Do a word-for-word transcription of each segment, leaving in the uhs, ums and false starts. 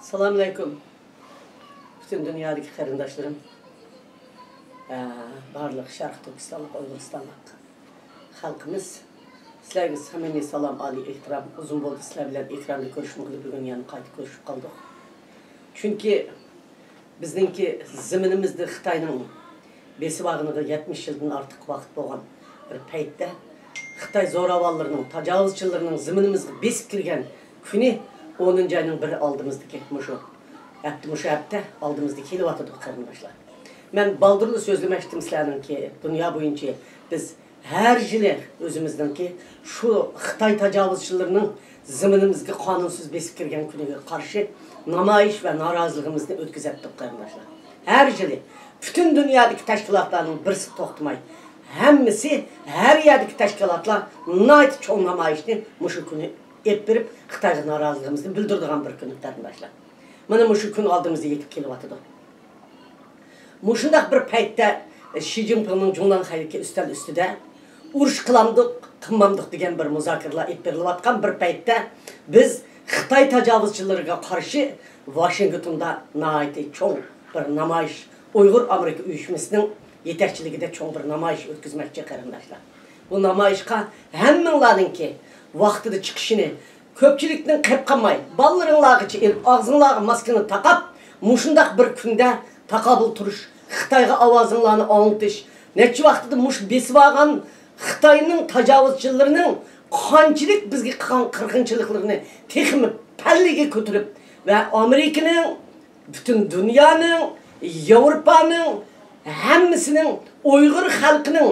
ئەسسالامۇئەلەيكۇم. پۈتۈن دۇنيادىكى قېرىنداشلىرىم، ئە، بارلىق شەرقىي تۈركىستانلىق، ئۇيغۇرىستانلىق خەلقىمىز، سىلەرگە سەمىمىي سالام، ئالىي ئېھتىرام. ئۇزۇن بولدى سىلەر بىلەن ئېكراندا كۆرۈشمىگىلى، بۈگۈن يەنە قايتا كۆرۈشۈپ قالدۇق. چۈنكى بىزنىڭكى زېمىنىمىزدا خىتاينىڭ بېسىۋالغىنىغا يەتمىش يىلدىن ئارتۇق ۋاقىت بولغان بىر پەيتتە، خىتاي زوراۋانلىرىنىڭ، تاجاۋۇزچىلىرىنىڭ زېمىنىمىزغا بېسىپ كىرگەن كۈنى ئونىنچى ئاينىڭ بىرى ئالدىمىزدىكى مۇشۇ ھەپتە، مۇشۇ ھەپتە ئالدىمىزدا كېلىۋاتىدۇ، قېرىنداشلار. مەن بالدۇرلا سۆزلىمەكچىدىم سىلەرنىڭكى دۇنيا بويىچە بىز ھەر يىلى ئۆزىمىزنىڭكى شۇ خىتاي تاجاۋۇزچىلىرىنىڭ زېمىنىمىزگە قانۇنسىز بېسىپ كىرگەن كۈنىگە قارشى نامايىش ۋە نارازىلىقىمىزنى ئۆتكۈزەتتۇق، قېرىنداشلار. ھەر يىلى پۈتۈن دۇنيادىكى تەشكىلاتلارنىڭ بىرسى توختىماي، ھەممىسى، ھەر يەردىكى تەشكىلاتلار ناھايىتى چوڭ نامايىشنى مۇشۇ كۈنى ئېلىپ بېرىپ، خىتايغا نارازىلىقىمىزنى بىلدۈرىدىغان بىر كۈن، قېرىنداشلار. مانا مۇشۇ كۈن ئالدىمىزدا يېتىپ كېلىۋاتىدۇ. مۇشۇنداق بىر پەيتتە شى جىنپىڭنىڭ جۇڭلانخەيدىكى ئۈستەل ئۈستىدە ئۇرۇش قىلامدۇق، قىلمامدۇق دېگەن بىر مۇزاكىرىلەر ئېلىپ بېرىلىۋاتقان بىر پەيتتە، بىز خىتاي تاجاۋۇزچىلىرىغا قارشى ۋاشىنگتوندا ناھايىتى چوڭ بىر نامايىش، ئۇيغۇر ئامېرىكا ئۇيۇشمىسىنىڭ يېتەكچىلىكىدە چوڭ بىر نامايىش ئۆتكۈزمەكچى، قېرىنداشلار. بۇ نامايىشقا ھەممىڭلارنىڭكى ۋاقتىدا چىقىشىنى، كۆپچىلىكتىن قېلىپ قالماي، بالىلىرىڭلارغىچە ئېلىپ، ئاغزىڭلارغا ماسكىنى تاقاپ، مۇشۇنداق بىر كۈندە تاقابىل تۇرۇش، خىتايغا ئاۋازىڭلارنى ئاڭلىتىش، نەچچە ۋاقتىدا مۇشۇ بېسىۋالغان خىتاينىڭ تاجاۋۇزچىلىرىنىڭ قانچىلىك بىزگە قىلغان قىرغىنچىلىقلىرىنى تېخىمۇ پەللىگە كۆتۈرۈپ ۋە ئامېرىكىنىڭ، پۈتۈن دۇنيانىڭ، ياۋروپانىڭ ھەممىسىنىڭ، ئۇيغۇر خەلقىنىڭ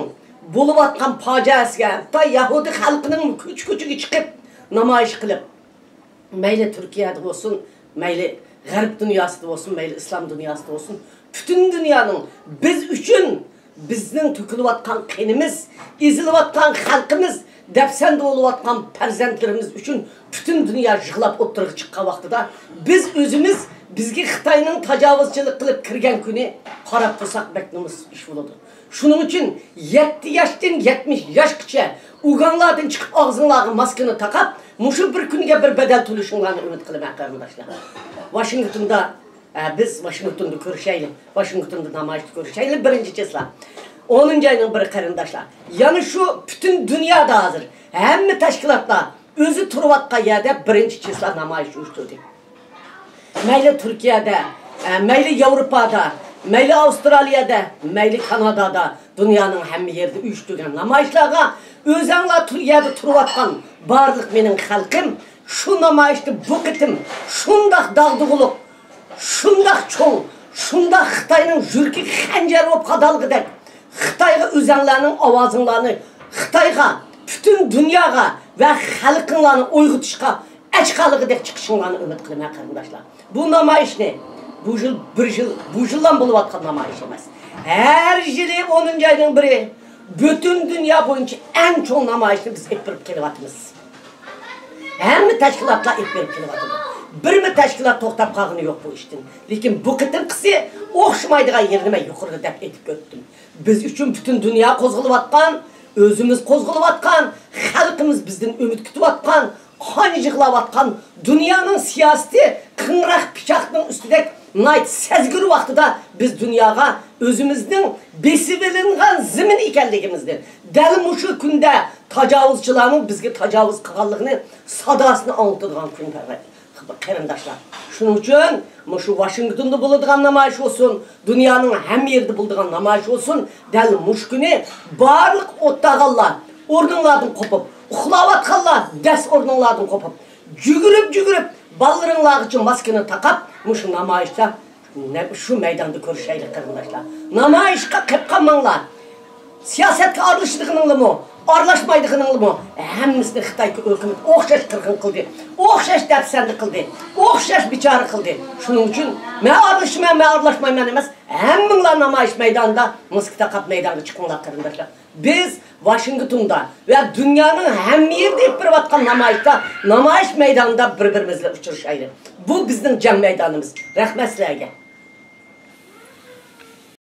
بولۇۋاتقان پاجىئەسىگە، ھەتتا يەھۇدىي خەلقىنىڭ كوچا-كوچىغا چىقىپ نامايىش قىلىپ، مەيلى تۈركىيەدە بولسۇن، مەيلى غەرب دۇنياسىدا بولسۇن، مەيلى ئىسلام دۇنياسىدا بولسۇن، پۈتۈن دۇنيانىڭ بىز ئۈچۈن، بىزنىڭ تۆكۈلۈۋاتقان قېنىمىز، ئېزىلىۋاتقان خەلقىمىز، دەپسەندە بولۇۋاتقان پەرزەنتلىرىمىز ئۈچۈن پۈتۈن دۇنيا يىغلاپ ئوتتۇرىغا چىققان ۋاقتىدا، بىز ئۆزىمىز، بىزگە خىتاينىڭ تاجاۋۇزچىلىق قىلىپ كىرگەن كۈنى قاراپ تۇرساق بەك نومۇس ئىش بولىدۇ. شۇنىڭ ئۈچۈن يەتتە ياشتىن يەتمىش ياشقىچە ئۇگاڭلاردىن چىقىپ ئاغزىڭلارغا ماسكىنى تاقاپ، مۇشۇ بىر كۈنگە بىر بەدەل تۆلىشىڭلارنى ئۈمىد قىلىمەن، قېرىنداشلار. ۋاشىنگتوندا، ئە، بىز ۋاشىنگتوندا كۆرۈشەيلى، ۋاشىنگتوندا نامايىشتا كۆرۈشەيلى، بىرىنچى چىسلا. ئونىنچى ئاينىڭ بىرى، قېرىنداشلار. يەنە شۇ پۈتۈن دۇنيادا ھازىر ھەممە تەشكىلاتلار ئۆزى تۇرۇۋاتقان يەردە بىرىنچى چىسلا نامايىش ئۇيۇشتۇردى. مەيلى تۈركىيەدە، ئە، مەيلى ياۋروپادا، مەيلى ئاۋسترالىيەدە، مەيلى كانادادا، دۇنيانىڭ ھەممە يېرىدە ئۇيۇشتۇرغان نامايىشلارغا ئۆزەڭلار تۇر-، يەردە تۇرۇۋاتقان بارلىق مېنىڭ خەلقىم شۇ نامايىشتا بۇ قېتىم شۇنداق داغدۇغىلىق، شۇنداق چوڭ، شۇنداق خىتاينىڭ يۈرىكىگە خەنجەر بولۇپ قادالغۇدەك خىتايغا ئۆزەڭلارنىڭ ئاۋازىڭلارنى خىتايغا، پۈتۈن دۇنياغا ۋە خەلقىڭلارنى ئويغىتىشقا ئەچقالىغۇدەك چىقىشىڭلارنى ئۈمىد قىلىمەن، قېرىنداشلار. بۇ نامايىشنى بۇ يىل بىر يىل، بۇ يىللا بولۇۋاتقان نامايىش ئەمەس. ھەر يىلى ئونىنچى ئاينىڭ بىرى پۈتۈن دۇنيا بويىچە ئەڭ چوڭ نامايىشنى بىز ئېلىپ بېرىپ كېلىۋاتىمىز. ھەممە تەشكىلاتلار ئېلىپ بېرىپ كېلىۋاتىدۇ. بىرمۇ تەشكىلات توختاپ قالغىنى يوق بۇ ئىشتىن. لېكىن بۇ قېتىمقىسى ئوخشىمايدىغان يېرىنى مەن يۇقىرىدا دەپ ئېيتىپ ئۆتتۈم. بىز ئۈچۈن پۈتۈن دۇنيا قوزغىلىۋاتقان، ئۆزىمىز قوزغىلىۋاتقان، خەلقىمىز بىزدىن ئۈمىد كۈتۈۋاتقان، قان يىغلاۋاتقان دۇنيانىڭ سىياسىتى قىڭراق پىچاقنىڭ ئۈستىدەك ناھايىتى سەزگۈر ۋاقتىدا بىز دۇنياغا ئۆزىمىزنىڭ بېسىۋېلىنغان زېمىن ئىكەنلىكىمىزنى، دەل مۇشۇ كۈندە تاجاۋۇزچىلارنىڭ بىزگە تاجاۋۇز قىلغانلىقىنى ساداسىنى ئاڭلىتىدىغان كۈن، قېرىنداشلار. شۇنىڭ ئۈچۈن مۇشۇ ۋاشىنگتوندا بولىدىغان نامايىش بولسۇن، دۇنيانىڭ ھەممە يېرىدە بولىدىغان نامايىش بولسۇن، دەل مۇشۇ كۈنى بارلىق ئوت تاغانلار ئورنۇڭلاردىن قوپۇپ، ئۇخلاۋاتقانلار دەس ئورنۇڭلاردىن قوپۇپ، جۈگۈرۈپ، جۈگۈرۈپ، بالىلىرىڭلارغىچە ماسكىنى تاقاپ، مۇشۇ نامايىشتا، نە-، شۇ مەيداندا كۆرۈشەيلى، قېرىنداشلار. نامايىشقا قېلىپ قالماڭلار. سىياسەتكە ئارىلىشىدىغىنىڭلىمۇ، ئارىلاشمايدىغىنىڭلىمۇ، ھەممىسىنى خىتاي ھۆكۈمىتى ئوخشاش قىرغىن قىلدى، ئوخشاش دەپسەندە قىلدى، ئوخشاش بىچارە قىلدى. شۇنىڭ ئۈچۈن مەن ئارىلىشىمەن، مەن ئارىلاشمايمەن ئەمەس، ھەممىڭلار نامايىش مەيدانىدا ماسكا تاقاپ مەيدانغا چىقىڭلار، قېرىنداشلار. بىز ۋاشىنگتوندا ۋە دۇنيانىڭ ھەممە يېرىدە ئېلىپ بېرىۋاتقان نامايىشتا، نامايىش مەيدانىدا بىر-بىرىمىز بىلەن ئۇچرىشايلى. بۇ بىزنىڭ جەڭ مەيدانىمىز. رەھمەت سىلەرگە.